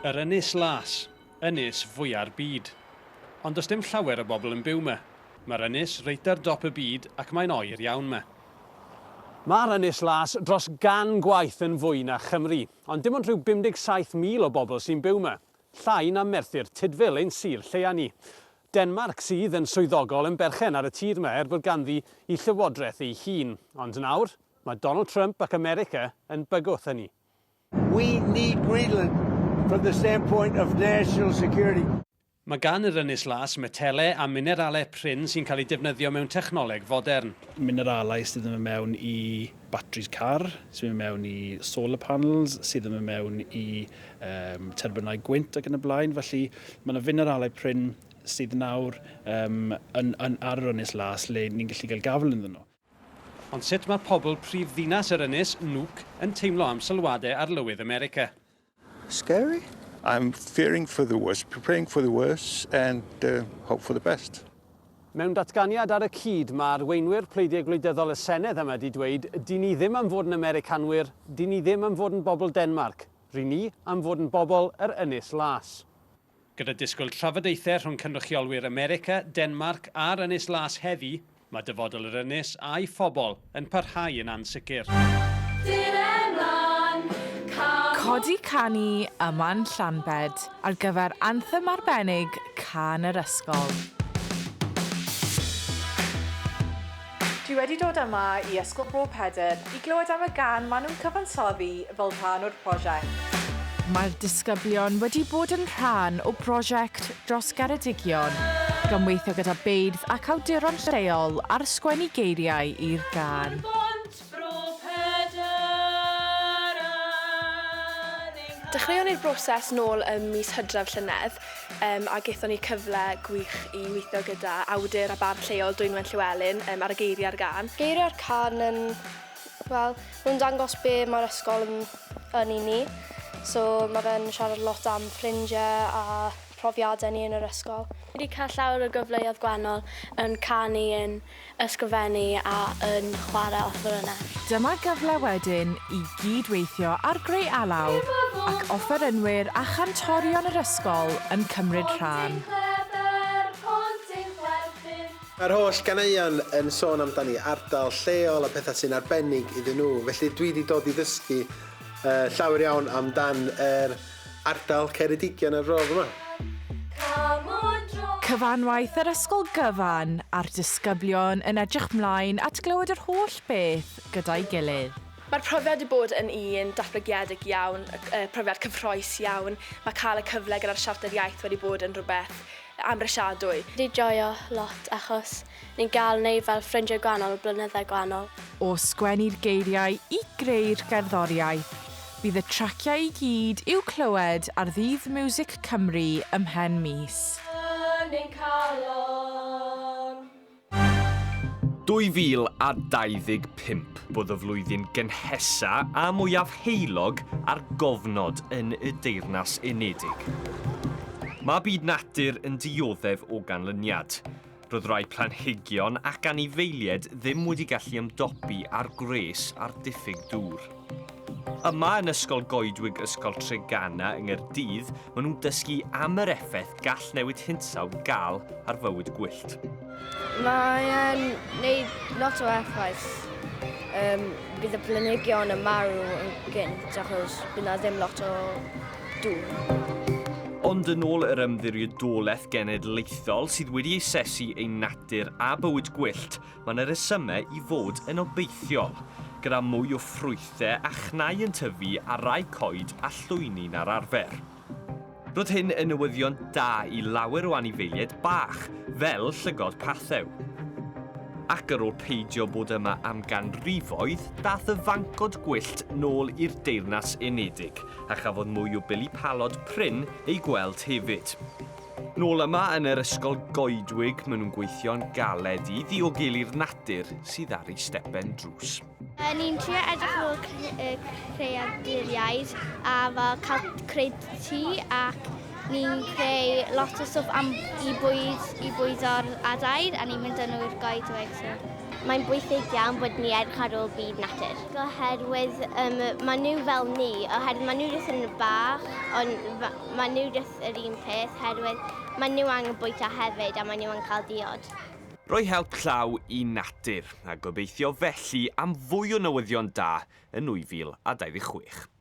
Yr Ynys Las, ynys fwya'r byd. Ond does dim llawer o bobl yn byw 'ma. Mae'r ynys reit ar dop y byd ac mae'n oer iawn 'ma. Mae'r Ynys Las dros gan gwaith yn fwy na Chymru, ond dim ond rhyw 57,000 o bobl sy'n byw 'ma, llai na Merthyr Tudful, ein sir lleia ni. Denmarc sydd yn swyddogol yn berchen ar y tir 'ma er bod ganddi i llywodraeth ei hun. Ond nawr, mae Donald Trump ac America yn bygwth hynny. We need Greenland from the standpoint of national security. Mae gan yr Ynys Las metelau a mineralau prin sy'n cael eu defnyddio mewn technoleg fodern. Mineralau sydd yn mynd mewn i batris car, sy'n mynd mewn i solar panels, sydd yn mynd mewn i um, terfynau gwynt ac yn y blaen. Felly mae yna fineralau prin sydd nawr um, yn, yn, ar yr Ynys Las le ni'n gallu cael gafael ynddyn nhw. Ond sut mae pobl prif ddinas yr ynys, Nuuk, yn teimlo am sylwadau Arlywydd America? Scary? I'm fearing for the worst, preparing for the worst and uh, hope for the best. Mewn datganiad ar y cyd, mae arweinwyr pleidiau gwleidyddol y Senedd yma wedi dweud, Dyn ni ddim am fod yn Americanwyr, dyn ni ddim am fod yn bobl Denmarc, ry'n ni am fod yn bobl yr Ynys Las. Gyda disgwyl trafodaethau rhwng cynrychiolwyr America, Denmarc a'r Ynys Las heddi, mae dyfodol yr ynys a'i phobl yn parhau yn ansicr. Codi canu yma'n Llanbed ar gyfer anthem arbennig Cân yr Ysgol. Dwi wedi dod yma i Ysgol Bro Pedr i glywed am y gân maen nhw'n cyfansoddi fel rhan o'r prosiect. Mae'r disgyblion wedi bod yn rhan o brosiect dros Geredigion, gan weithio gyda beirdd ac awduron lleol ar sgwennu geiriau i'r gân. Dechreuon ni'r broses nôl ym mis Hydref llynedd um, a gaethon ni cyfle gwych i weithio gyda awdur a bardd lleol Dwynwen Llywelyn um, ar y geiriau'r gân. Geiriau'r can yn, wel, nhw'n dangos be mae'r ysgol yn, yn i ni. So mae fe'n siarad lot am ffrindiau a profiadau ni yn yr ysgol. Fi wedi cael llawer o gyfleoedd gwahanol yn canu, yn ysgrifennu a yn chwarae offerynnau. Dyma gyfle wedyn i gyd-weithio ar greu alaw ac offerynwyr a chantorion yr ysgol yn cymryd rhan. Mae'r holl ganeuon yn sôn amdani ardal lleol a pethau sy'n arbennig iddyn nhw, felly dwi wedi dod i ddysgu uh, llawer iawn amdan yr ardal Ceredigion a'r fro yma. Cyfanwaith yr ysgol gyfan a'r disgyblion yn edrych mlaen at glywed yr holl beth gyda'i gilydd. Mae'r profiad wedi bod yn un datblygiedig iawn, profiad cyffrous iawn. Mae cael y cyfle gyda'r Siarter Iaith wedi bod yn rhywbeth amhrisiadwy. Wedi joio lot achos ni'n gael neud fel ffrindiau gwahanol o blynyddau gwahanol. O sgwennu'r geiriau i greu'r gerddoriaeth, bydd y traciau i gyd i'w clywed ar Ddydd Miwsig Cymru ymhen mis. Yn ein calon. 2025 bod y flwyddyn gynhesa a mwyaf heulog ar gofnod yn y Deyrnas Unedig. Mae byd natur yn dioddef o ganlyniad. Roedd rhai planhigion ac anifeiliaid ddim wedi gallu ymdopi â'r gwres a'r diffyg dŵr. Yma yn Ysgol Goedwig Ysgol Treganna yng Nghaerdydd, maen nhw'n dysgu am yr effaith gall newid hinsawdd gael ar fywyd gwyllt. Mae e'n gwneud lot o effaith. Um, bydd y planhigion yn marw yn gynt achos bydd na ddim lot o dŵr. Ond yn ôl yr Ymddiriedolaeth Genedlaethol sydd wedi asesu ein natur a bywyd gwyllt, mae yna resymau i fod yn obeithiol, gyda mwy o ffrwythau a chnau yn tyfu ar rai coed a llwyni na'r arfer. Roedd hyn yn newyddion da i lawer o anifeiliaid bach, fel llygod pathew. Ac ar ôl peidio bod yma am ganrifoedd, daeth y fancod gwyllt nôl i'r Deyrnas Unedig, a chafodd mwy o bili-palod prin eu gweld hefyd. Nôl yma yn yr ysgol goedwig, maen nhw'n gweithio'n galed i ddiogelu'r natur sydd ar eu stepen drws. Ni'n trio edrych ar ôl creaduriaid a fel cael creu tŷ ac ni'n creu lot o stwff am i bwyd i bwydo'r adair a ni'n mynd â nhw i'r goedwig. So. Mae'n bwysig iawn bod ni edrych ar ôl byd natur. Oherwydd um, maen nhw fel ni, oherwydd maen nhw jyst yn bach, ond maen nhw jyst yr un peth, oherwydd maen nhw angen bwyta hefyd a maen nhw angen cael diod. Rhoi help llaw i natur, a gobeithio felly am fwy o newyddion da yn 2026.